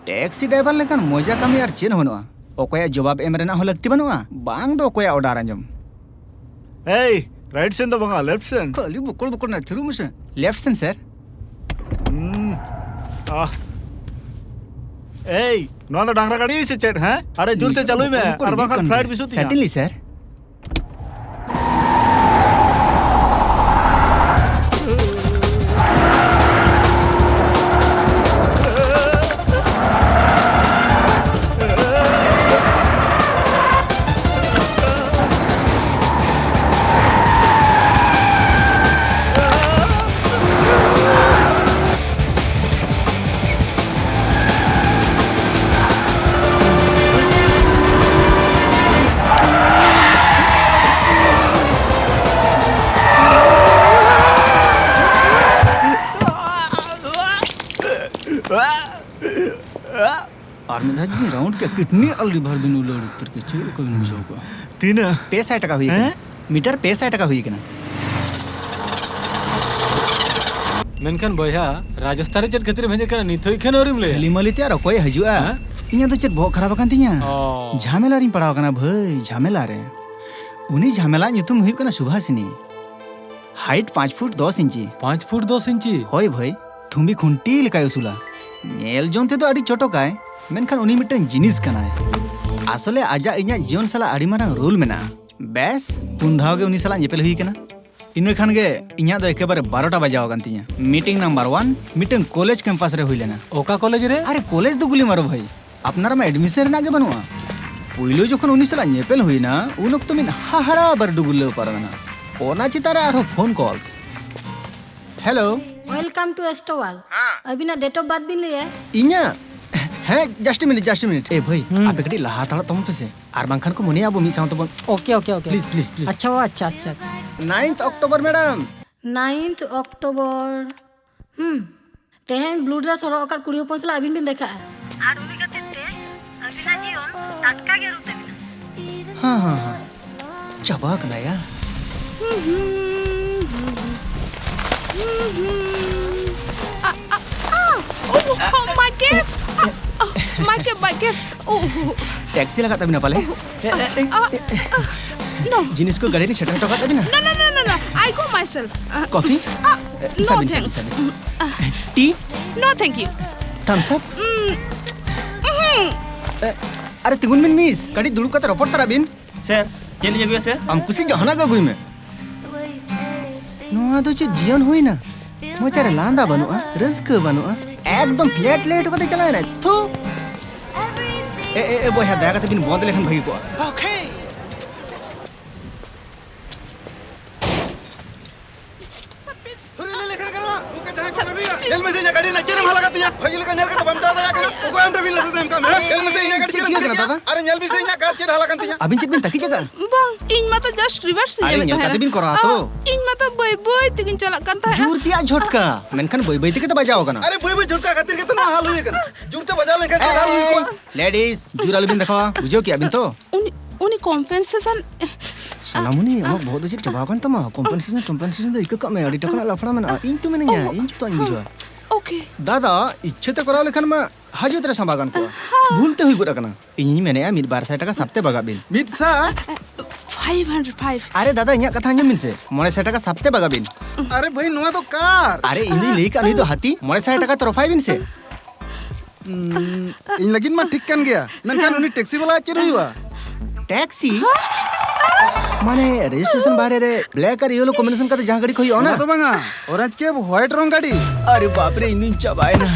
ᱴᱮᱠᱥᱤ ᱰᱨᱟᱭᱵᱷᱟᱨ ᱞᱮᱠᱟᱱ ᱢᱚᱡᱟ ᱠᱟᱹᱢᱤ ᱟᱨ ᱪᱮᱫ ᱦᱚᱸ ᱵᱟᱹᱱᱩᱜᱼᱟ᱾ ᱚᱠᱚᱭᱟᱜ ᱡᱚᱵᱟᱵ ᱮᱢ ᱨᱮᱱᱟᱜ ᱦᱚᱸ ᱞᱟᱹᱠᱛᱤ ᱵᱟᱹᱱᱩᱜᱼᱟ, ᱵᱟᱝ ᱫᱚ ᱚᱠᱚᱭᱟᱜ ᱚᱰᱟᱨ ᱟᱸᱡᱚᱢ᱾ ᱮᱭ, ᱨᱟᱭᱤᱴ ᱥᱮᱱ ᱫᱚ ᱵᱟᱝᱟ, ᱞᱮᱯᱷᱴ ᱥᱮᱱ᱾ ᱠᱷᱟᱹᱞᱤ ᱵᱚᱠᱚᱲ ᱵᱚᱠᱚᱲ ᱱᱟ ᱛᱷᱤᱨᱩ ᱢᱮᱥᱮ᱾ ᱞᱮᱯᱷᱴ ᱥᱮᱱ, ᱥᱮᱨ᱾ ᱦᱩᱸ᱾ ᱟᱦ᱾ ᱮᱭ, ᱱᱚᱣᱟ ᱫᱚ ᱰᱟᱝᱨᱟ ᱜᱟᱹᱰᱤ ᱥᱮ ᱪᱮᱫ, ᱦᱮᱸ? ᱟᱨᱮ, ᱡᱳᱨ ᱛᱮ ᱪᱟᱹᱞᱩᱭ ᱢᱮ, ᱵᱚᱠᱚᱲ ᱟᱨ ᱵᱟᱝᱠᱷᱟᱱ ᱵᱚᱠᱚᱲ ᱯᱞᱟᱭᱤᱴ ᱵᱤᱥᱩᱫ ᱛᱤᱧᱟ᱾ ᱥᱟᱴᱤᱱᱞᱤ, ᱥᱮᱨ᱾ ᱟᱨ ᱢᱤᱫ ᱫᱷᱟᱣ ᱡᱩᱫᱤ ᱨᱟᱣᱩᱱᱰ ᱠᱮᱭᱟ, ᱠᱤᱰᱱᱤ ᱟᱨ ᱞᱤᱵᱷᱟᱨ ᱵᱤᱱ ᱩᱞᱟᱹᱲ ᱩᱛᱟᱹᱨ ᱠᱮᱭᱟ, ᱪᱮᱫ ᱞᱮᱠᱟ ᱵᱤᱱ ᱵᱩᱡᱷᱟᱹᱣ ᱠᱚᱜᱼᱟ? ᱛᱤᱱᱟᱹᱜ? ᱯᱮ ᱥᱟᱭ ᱴᱟᱠᱟ ᱦᱩᱭ ᱟᱠᱟᱱᱟ᱾ ᱦᱮᱸ? ᱢᱤᱴᱟᱨ ᱯᱮ ᱥᱟᱭ ᱴᱟᱠᱟ ᱦᱩᱭ ᱟᱠᱟᱱᱟ᱾ ᱢᱮᱱᱠᱷᱟᱱ ᱵᱚᱭᱦᱟ, ᱨᱟᱡᱚᱥᱛᱷᱟᱱ ᱨᱮ ᱪᱮᱫ ᱠᱷᱟᱹᱛᱤᱨ ᱮᱢ ᱦᱮᱡ ᱟᱠᱟᱱᱟ, ᱱᱤᱛ ᱦᱚᱸ ᱤᱠᱷᱟᱹᱱ ᱟᱹᱣᱨᱤᱢ ᱞᱟᱹᱭᱟ? ᱠᱷᱟᱹᱞᱤ ᱢᱟᱹᱞᱤ ᱛᱮ ᱟᱨ ᱚᱠᱚᱭᱮ ᱦᱤᱡᱩᱜᱼᱟ? ᱦᱮᱸ? ᱤᱧᱟᱹᱜ ᱫᱚ ᱪᱮᱫ ᱵᱚᱦᱚᱜ ᱠᱷᱟᱨᱟᱯ ᱟᱠᱟᱱ ᱛᱤᱧᱟ? ᱚ᱾ ᱡᱷᱟᱢᱮᱞᱟ ᱨᱤᱧ ᱯᱟᱲᱟᱣ ᱟᱠᱟᱱᱟ ᱵᱷᱟᱹᱭ, ᱡᱷᱟᱢᱮᱞᱟ ᱨᱮ᱾ ᱩᱱᱤ ᱡᱷᱟᱢᱮᱞᱟ ᱧᱩᱛᱩᱢ ᱦᱩᱭᱩᱜ ᱠᱟᱱᱟ ᱥᱩᱵᱷᱟᱥᱤᱱᱤ᱾ ᱦᱟᱭᱤᱴ ᱯᱟᱸᱪ ᱯᱷᱩᱴ ᱫᱚᱥ ᱤᱧᱪᱤ᱾ ᱯᱟᱸᱪ ᱯᱷᱩᱴ ᱫᱚᱥ ᱤᱧᱪᱤ? ᱦᱳᱭ ᱵᱷᱟᱹᱭ, ᱛᱷᱩᱢᱵᱤ ᱠᱷᱩᱱᱴᱤ ᱞᱮᱠᱟᱭ ᱩᱥᱩᱞᱟ᱾ ᱧᱮᱞ ᱡᱚᱝ ᱛᱮᱫᱚ ᱟᱹᱰᱤ ᱪᱚᱴᱚᱠᱟᱭ, ᱢᱮᱱᱠᱷᱟᱱ ᱩᱱᱤ ᱢᱤᱫᱴᱟᱝ ᱡᱤᱱᱤᱥ ᱠᱟᱱᱟᱭ᱾ ᱟᱥᱚᱞᱮ ᱟᱡᱟᱜ ᱤᱧᱟᱹᱜ ᱡᱤᱭᱚᱱ ᱥᱟᱞᱟᱜ ᱟᱹᱰᱤ ᱢᱟᱨᱟᱝ ᱨᱳᱞ ᱢᱮᱱᱟᱜᱼᱟ᱾ ᱵᱮᱥ, ᱯᱩᱱ ᱫᱷᱟᱣ ᱜᱮ ᱩᱱᱤ ᱥᱟᱞᱟᱜ ᱧᱮᱯᱮᱞ ᱦᱩᱭ ᱠᱟᱱᱟ᱾ ᱤᱱᱟᱹ ᱠᱷᱟᱱ ᱜᱮ ᱤᱧᱟᱹᱜ ᱫᱚ ᱮᱠᱮᱵᱟᱨᱮ ᱵᱟᱨᱚᱴᱟ ᱵᱟᱡᱟᱣ ᱟᱠᱟᱱ ᱛᱤᱧᱟ᱾ ᱢᱤᱴᱤᱝ ᱱᱟᱢᱵᱟᱨ ᱚᱣᱟᱱ ᱢᱤᱫᱴᱟᱝ ᱠᱚᱞᱮᱡᱽ ᱠᱮᱢᱯᱟᱥ ᱨᱮ ᱦᱩᱭ ᱞᱮᱱᱟ᱾ ᱚᱠᱟ ᱠᱚᱞᱮᱡᱽ ᱨᱮ? ᱟᱨᱮ, ᱠᱚᱞᱮᱡᱽ ᱫᱚ ᱜᱩᱞᱤ ᱢᱟᱨᱳ ᱵᱷᱟᱹᱭ, ᱟᱯᱱᱟᱨᱟᱜ ᱢᱟ ᱮᱰᱢᱤᱥᱚᱱ ᱨᱮᱱᱟᱜ ᱜᱮ ᱵᱟᱹᱱᱩᱜᱼᱟ᱾ ᱯᱩᱭᱞᱩ ᱡᱚᱠᱷᱚᱱ ᱩᱱᱤ ᱥᱟᱞᱟᱜ ᱧᱮᱯᱮᱞ ᱦᱩᱭᱱᱟ, ᱩᱱ ᱚᱠᱛᱚ ᱢᱤᱫ ᱦᱟᱦᱟᱲᱟ ᱵᱟᱹᱨᱰᱩ ᱜᱩᱨᱞᱟᱹᱣ ᱯᱟᱨᱚᱢᱮᱱᱟ᱾ ᱚᱱᱟ ᱪᱮᱛᱟᱱ ᱨᱮ ᱟᱨᱦᱚᱸ phone calls. Hello. Welcome to Estoval. ᱦᱮᱸ᱾ ᱟᱹᱵᱤᱱᱟᱜ date of birth ᱵᱤᱱ ᱞᱟᱹᱭᱟ? ᱤᱧᱟᱹᱜ? ᱦᱮᱸ, just a minute, just a minute. ᱮ ᱵᱷᱟᱹᱭ, ᱦᱩᱸ᱾ ᱟᱯᱮ ᱠᱟᱹᱴᱤᱡ ᱞᱟᱦᱟ ᱦᱟᱛᱟᱲᱚᱜ ᱛᱟᱵᱚᱱ ᱯᱮᱥᱮ, ᱟᱨ ᱵᱟᱝᱠᱷᱟᱱ ᱠᱚ ᱢᱚᱱᱮᱭᱟ ᱟᱵᱚ ᱢᱤᱫ ᱥᱟᱶ ᱛᱮᱵᱚᱱ᱾ Okay, okay, okay. Please, please, please. ᱟᱪᱪᱷᱟ, ᱟᱪᱪᱷᱟ, ᱟᱪᱪᱷᱟ᱾ Ninth October, madam. Ninth October. ᱦᱩᱸ᱾ ᱛᱮᱦᱮᱧ blue dress ᱦᱚᱨᱚᱜ ᱟᱠᱟᱫ ᱠᱩᱲᱤ ᱦᱚᱯᱚᱱ ᱥᱟᱞᱟᱜ ᱟᱹᱵᱤᱱ ᱵᱤᱱ ᱫᱮᱠᱷᱟᱜᱼᱟ᱾ ᱟᱨ ᱩᱱᱤ ᱠᱷᱟᱹᱛᱤᱨ ᱛᱮ ᱟᱹᱵᱤᱱᱟᱜ ᱡᱤᱭᱚᱱ ᱴᱟᱴᱠᱟ ᱜᱮ ᱟᱹᱨᱩ ᱩᱛᱟᱹᱨ ᱮᱱᱟ᱾ ᱦᱮᱸ, ᱦᱮᱸ, ᱦᱮᱸ᱾ ᱪᱟᱵᱟ ᱠᱟᱱᱟᱭᱟ᱾ ᱦᱩᱸ, ᱦᱩᱸ, ᱦᱩᱸ, ᱦᱩᱸ᱾ ᱦᱩᱸ, ᱦᱩᱸ᱾ ᱟ, ᱟ, ᱟ, ᱳ, ᱳ, my cap! ᱟ, ᱟ, my cap, my cap! O, O. Taxi ᱞᱟᱜᱟᱜ ᱛᱟᱵᱤᱱᱟ ᱯᱟᱞᱮ? ᱮ, ᱮ, ᱮ, ᱟ, ᱮ, ᱮ᱾ ᱟ, no. ᱡᱤᱱᱤᱥ ᱠᱚ ᱜᱟᱹᱰᱤ ᱨᱤᱧ ᱥᱮᱴᱮᱨ ᱦᱚᱴᱚ ᱠᱟᱜ ᱛᱟᱵᱤᱱᱟ? No, no, no, no, no. I go myself. ᱟ, ᱠᱚᱯᱷᱤ? ᱟ, ᱮ, no, ᱥᱟᱵᱤᱱ, ᱥᱟᱵᱤᱱ, thanks. ᱥᱟᱵᱤᱱ᱾ ᱟ. T? No, thank you. Thumbs up? ᱩᱸ, ᱩᱦᱩᱸ. ᱮ, ᱟᱨᱮ, ᱛᱤᱸᱜᱩᱱ ᱵᱤᱱ, ᱢᱤᱥ᱾ ᱠᱟᱹᱴᱤᱡ ᱫᱩᱲᱩᱵ ᱠᱟᱛᱮ ᱨᱚᱯᱚᱲ ᱛᱟᱨᱟ ᱵᱤᱱ᱾ ᱥᱮᱨ, ᱪᱮᱫ ᱞᱤᱧ ᱟᱹᱜᱩᱭᱟ, ᱥᱮᱨ? ᱟᱢ ᱠᱩᱥᱤ ᱡᱟᱦᱟᱱᱟᱜ ᱜᱮ ᱟᱹᱜᱩᱭ ᱢᱮ᱾ ᱱᱚᱣᱟ ᱫᱚ ᱪᱮᱫ ᱡᱤᱭᱚᱱ ᱦᱩᱭᱱᱟ? ᱢᱚᱪᱟ ᱨᱮ ᱞᱟᱸᱫᱟ ᱵᱟᱹᱱᱩᱜᱼᱟ, ᱨᱟᱹᱥᱠᱟᱹ ᱵᱟᱹᱱᱩᱜᱼᱟ᱾ ᱮᱠᱫᱚᱢ flat ᱞᱟᱹᱭ ᱦᱚᱴᱚ ᱠᱟᱛᱮ ᱪᱟᱞᱟᱣ ᱮᱱᱟᱭ᱾ ᱛᱷᱩ᱾ ᱮ, ᱮ, ᱮ, ᱵᱚᱭᱦᱟ, ᱫᱟᱭᱟ ᱠᱟᱛᱮ ᱵᱤᱱ ᱵᱚᱱᱫ ᱞᱮᱠᱷᱟᱱ ᱵᱷᱟᱹᱜᱤ ᱠᱚᱜᱼᱟ᱾ Okay. ᱥᱚᱨᱤ ᱞᱟᱹᱭ ᱞᱮᱠᱷᱟᱱ ᱜᱟᱱᱚᱜᱼᱟ? ᱩᱱᱠᱩ ᱡᱟᱦᱟᱸᱭ ᱠᱚ ᱠᱟᱹᱢᱤᱭᱟ, ᱧᱮᱞ ᱢᱮᱥᱮ, ᱤᱧᱟᱹᱜ ᱜᱟᱹᱰᱤ ᱨᱮᱱᱟᱜ ᱪᱮᱫ ᱦᱟᱞᱟ ᱠᱟᱱ ᱛᱤᱧᱟ᱾ ᱵᱷᱟᱹᱜᱤ ᱞᱮᱠᱟ ᱧᱮᱞ ᱠᱟᱛᱮ ᱵᱟᱢ ᱪᱟᱞᱟᱣ ᱫᱟᱲᱮᱭᱟᱜ ᱠᱟᱱᱟ᱾ ᱚᱠᱚᱭ ᱟᱢ ᱴᱷᱮᱱ ᱵᱤᱱ ᱞᱟᱹᱭ ᱮᱢ ᱠᱟᱜ ᱢᱮ? ᱦᱮᱸ? ᱧᱮᱞ ᱢᱮᱥᱮ, ᱤᱧᱟᱹᱜ ᱜᱟᱹᱰᱤ ᱪᱮᱫ ᱪᱮᱫ ᱪᱤᱠᱟᱹ ᱠᱟᱱᱟ, ᱫᱟᱫᱟ? ᱟᱨᱮ ᱧᱮᱞ ᱢᱮᱥᱮ, ᱤᱧᱟᱹᱜ ᱠᱟᱨ ᱪᱮᱫ ᱦᱟᱞᱟ ᱠᱟᱱ ᱛᱤᱧᱟ᱾ ᱟᱹᱵᱤᱱ ᱪᱮᱫ ᱵᱤᱱ ᱛᱟᱹᱠᱤᱡ ᱟᱠᱟᱫᱟ? ᱵᱟᱝ, ᱤᱧ ᱢᱟᱛᱚ just reverse ᱤᱧ ᱟᱨᱮ ᱮᱢᱮᱫ ᱧᱮᱞ ᱠᱟᱛᱮ ᱛᱟᱦᱮᱱᱟ᱾ ᱵᱤᱱ ᱠᱚᱨᱟᱣᱟ ᱛᱚ? ᱚ, ᱤᱧ ᱢᱟᱛᱚ ᱵᱟᱹᱭ ᱵᱟᱹᱭ ᱛᱮᱜᱤᱧ ᱪᱟᱞᱟᱜ ᱠᱟᱱ ᱛᱟᱦᱮᱸᱫ᱾ ᱡᱳᱨ ᱛᱮᱭᱟᱜ ᱡᱷᱚᱴᱠᱟ, ᱢᱮᱱᱠᱷᱟᱱ ᱵᱟᱹᱭ ᱵᱟᱹᱭ ᱛᱮᱜᱮ ᱛᱚ ᱵᱟᱡᱟᱣ ᱠᱟᱱᱟ᱾ ᱟᱨᱮ ᱵᱟᱹᱭ ᱵᱟᱹᱭ ᱡᱷᱚᱴᱠᱟ ᱠᱷᱟᱹᱛᱤᱨ ᱜᱮᱛᱚ ᱱᱚᱣᱟ ᱦᱟᱞ ᱦᱩᱭ ᱠᱟᱱᱟ᱾ ᱡᱳᱨ ᱛᱮ ᱵᱟᱡᱟᱣ ᱞᱮᱱᱠᱷᱟᱱ ᱪᱮᱫ ᱦᱟᱞ ᱦᱩᱭ ᱠᱚᱜᱼᱟ? Ladies, ᱡᱳᱨ ᱟᱞᱚᱵᱤᱱ ᱫᱮᱠᱷᱟᱣᱟ, ᱵᱩᱡᱷᱟᱹᱣ ᱠᱮᱜᱼᱟ ᱵᱤᱱ ᱛᱚ? ᱩᱱᱤ, ᱩᱱᱤ compensation ᱥᱳᱱᱟᱢᱩᱱᱤ, ᱟᱢᱟᱜ ᱵᱚᱦᱚᱜ ᱫᱚ ᱪᱮᱫ ᱪᱟᱵᱟ ᱟᱠᱟᱱ ᱛᱟᱢᱟ? Compensation, compensation ᱫᱚ ᱤᱠᱟᱹ ᱠᱟᱜ ᱢᱮ, ᱟᱹᱰᱤ ᱴᱟᱠᱟ ᱨᱮᱱᱟᱜ ᱞᱟᱯᱷᱲᱟ ᱢᱮᱱᱟᱜᱼᱟ᱾ ᱤᱧ ᱛᱚ ᱢᱮᱱᱟᱧᱟ, ᱚ, ᱤᱧ ᱡᱚᱛᱚᱣᱟᱜ ᱤᱧ ᱵᱩᱡᱷᱟᱹᱣᱟ᱾ Okay᱾ ᱫᱟᱫᱟ, ᱤᱪᱪᱷᱟᱹ ᱛᱮ ᱠᱚᱨᱟᱣ ᱞᱮᱠᱷᱟᱱ ᱢᱟ ᱦᱟᱡᱚᱛ ᱨᱮ ᱥᱟᱢᱵᱟ ᱜᱟᱱ ᱠᱚᱜᱼᱟ᱾ ᱦᱮᱸ᱾ ᱵᱷᱩᱞ ᱛᱮ ᱦᱩᱭ ᱜᱚᱫ ᱟᱠᱟᱱᱟ᱾ ᱤᱧᱤᱧ ᱢᱮᱱᱮᱫᱼᱟ, ᱢᱤᱫ ᱵᱟᱨ ᱥᱟᱭ ᱴᱟᱠᱟ ᱥᱟᱵ ᱛᱮ ᱵᱟᱜᱟᱜ ᱵᱤᱱ᱾ ᱢᱤᱫ ᱥᱟᱭ? Five hundred five᱾ ᱟᱨᱮ ᱫᱟᱫᱟ, ᱤᱧᱟᱹᱜ ᱠᱟᱛᱷᱟ ᱟᱸᱡᱚᱢ ᱵᱤᱱ ᱥᱮ, ᱢᱚᱬᱮ ᱥᱟᱭ ᱴᱟᱠᱟ ᱥᱟᱵ ᱛᱮ ᱵᱟᱜᱟᱜ ᱵᱤᱱ᱾ ᱟᱨᱮ ᱵᱷᱟᱹᱭ, ᱱᱚᱣᱟ ᱫᱚ ᱠᱟᱨ᱾ ᱟᱨᱮ, ᱤᱧ ᱫᱩᱧ ᱞᱟᱹᱭ ᱠᱟᱜ, ᱱᱩᱭ ᱫᱚ ᱦᱟᱹᱛᱤ᱾ ᱢᱚᱬᱮ ᱥᱟᱭ ᱴᱟᱠᱟ ᱛᱚ ᱨᱚᱯᱷᱟᱭ ᱵᱤᱱ ᱥᱮ᱾ ᱩᱸ, ᱤᱧ ᱞᱟᱹᱜᱤᱫ ᱢᱟ ᱴᱷᱤᱠ ᱠᱟᱱ ᱜᱮᱭᱟ, ᱢᱮᱱᱠᱷᱟᱱ ᱩᱱᱤ ᱴᱮᱠᱥᱤ ᱵᱟᱞᱟ ᱪᱮᱫ ᱦᱩᱭᱩᱜᱼᱟ? ᱴᱮᱠᱥᱤ? ᱢᱟᱱᱮ ᱨᱮᱡᱤᱥᱴᱨᱮᱥᱚᱱ ᱵᱟᱦᱨᱮ ᱨᱮ black ᱟᱨ yellow combination ᱠᱟᱛᱮ ᱡᱟᱦᱟᱸ ᱜᱟᱹᱰᱤ ᱠᱚ ᱦᱩᱭᱩᱜᱼᱟ, ᱚᱱᱟ ᱚᱱᱟ? ᱫᱚ ᱵᱟᱝᱟ, orange cab white ᱨᱚᱝ ᱜᱟᱹᱰᱤ᱾ ᱟᱨᱮ ᱵᱟᱯ ᱨᱮ, ᱤᱧ ᱫᱩᱧ ᱪᱟᱵᱟᱭᱮᱱᱟ᱾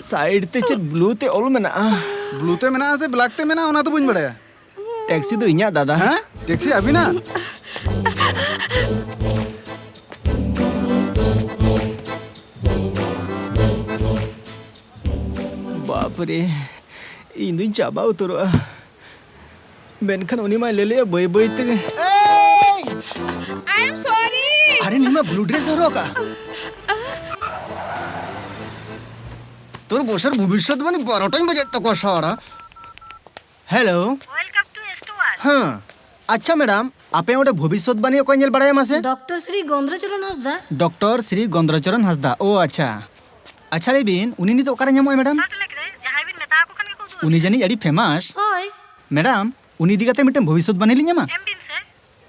Side ᱛᱮ ᱪᱮᱫ blue ᱛᱮ ᱚᱞ ᱢᱮᱱᱟᱜᱼᱟ? Blue ᱛᱮ ᱢᱮᱱᱟᱜᱼᱟ ᱥᱮ black ᱛᱮ ᱢᱮᱱᱟᱜᱼᱟ, ᱚᱱᱟ ᱫᱚ ᱵᱟᱹᱧ ᱵᱟᱲᱟᱭᱟ᱾ ᱴᱮᱠᱥᱤ ᱫᱚ ᱤᱧᱟᱜ, ᱫᱟᱫᱟ᱾ ᱦᱮᱸ? ᱴᱮᱠᱥᱤ ᱟᱹᱵᱤᱱᱟᱜ? ᱵᱟᱯ ᱨᱮ, ᱤᱧ ᱫᱩᱧ ᱪᱟᱵᱟ ᱩᱛᱟᱹᱨᱚᱜᱼᱟ᱾ ᱢᱮᱱᱠᱷᱟᱱ ᱩᱱᱤ ᱢᱟᱭ ᱞᱟᱹᱭ ᱞᱮᱜᱼᱟ ᱵᱟᱹᱭ ᱵᱟᱹᱭ ᱛᱮᱜᱮ᱾ I am sorry᱾ ᱟᱨᱮ, ᱱᱩᱭ ᱢᱟ blue dress ᱦᱚᱨᱚᱜ ᱟᱠᱟᱫ᱾ ᱛᱳᱨ ᱵᱚᱥᱮᱨ ᱵᱷᱚᱵᱤᱥᱥᱚᱛᱵᱟᱱᱤ ᱵᱟᱨᱚᱴᱟᱧ ᱵᱟᱡᱮᱫ ᱛᱟᱠᱚᱣᱟ ᱥᱟᱲᱟ᱾ Hello᱾ Welcome to store। ᱦᱮᱸ, ᱟᱪᱪᱷᱟ madam, ᱟᱯᱮ ᱚᱸᱰᱮ ᱵᱷᱚᱵᱤᱥᱥᱚᱛᱵᱟᱱᱤ ᱚᱠᱚᱭ ᱧᱮᱞ ᱵᱟᱲᱟᱭᱟ ᱢᱟᱥᱮ? ᱰᱚᱠᱴᱚᱨ ᱥᱨᱤ ᱜᱚᱱᱫᱨᱚᱪᱚᱨᱚᱱ ᱦᱟᱸᱥᱫᱟ᱾ ᱰᱚᱠᱴᱚᱨ ᱥᱨᱤ ᱜᱚᱱᱫᱨᱚᱪᱚᱨᱚᱱ ᱦᱟᱸᱥᱫᱟ, ᱳ ᱟᱪᱪᱷᱟ᱾ ᱟᱪᱪᱷᱟ ᱞᱟᱹᱭ ᱵᱤᱱ, ᱩᱱᱤ ᱱᱤᱛᱚᱜ ᱚᱠᱟᱨᱮ ᱧᱟᱢᱚᱜᱼᱟᱭ madam? ᱥᱚᱞᱴ ᱞᱮᱠ ᱨᱮ, ᱡᱟᱦᱟᱸᱭ ᱵᱤᱱ ᱢᱮᱛᱟ ᱟᱠᱚ ᱠᱷᱟᱱ ᱜᱮᱠᱚ ᱩᱫᱩᱜ ᱩᱱᱤ ᱟᱹᱵᱤᱱᱟ᱾ ᱡᱟᱹᱱᱤᱡ ᱟᱹᱰᱤ famous᱾ ᱦᱳᱭ᱾ Madam, ᱩᱱᱤ ᱤᱫᱤ ᱠᱟᱛᱮ ᱢᱤᱫᱴᱟᱝ ᱵᱷᱚᱵᱤᱥᱥᱚᱛᱵᱟᱱᱤ ᱞᱤᱧ ᱮᱢᱟ᱾ ᱮᱢ ᱵᱤᱱ ᱥᱮ᱾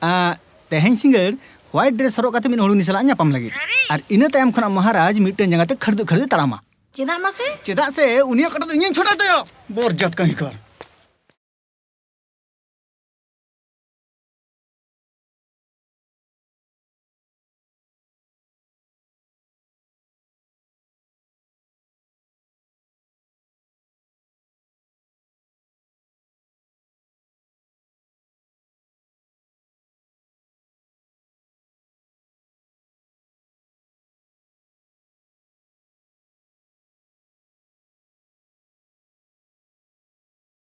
ᱟ, ᱛᱮᱦᱮᱧ ᱥᱤᱸᱜᱟᱹᱲ white dress ᱦᱚᱨᱚᱜ ᱠᱟᱛᱮ ᱢᱤᱫ ᱦᱚᱲ ᱩᱱᱤ ᱥᱟᱞᱟᱜ ᱧᱟᱯᱟᱢ ᱞᱟᱹᱜᱤᱫ᱾ ᱥᱟᱹᱨᱤ? ᱟᱨ ᱤᱱᱟᱹ ᱛᱟᱭᱚᱢ ᱠᱷᱚᱱᱟᱜ ᱢᱚᱦᱟᱨᱟᱡᱽ ᱢᱤᱫᱴᱟᱝ ᱡᱟᱸᱜᱟ ᱛᱮ ᱠᱷᱟᱹᱲᱫᱩ ᱠᱷᱟᱹᱲᱫᱩ ᱛᱟᱲᱟᱢᱟ᱾ ᱪᱮᱫᱟᱜ ᱢᱟᱥᱮ? ᱪᱮᱫᱟᱜ ᱥᱮ ᱩᱱᱤᱭᱟᱜ ᱠᱟᱴᱟ ᱫᱚ ᱤᱧᱤᱧ ᱪᱷᱚᱰᱟᱭ ᱛᱟᱭᱟ᱾ ᱵᱚᱨᱡᱟᱛ ᱠᱟᱹᱦᱤᱠᱟᱨ᱾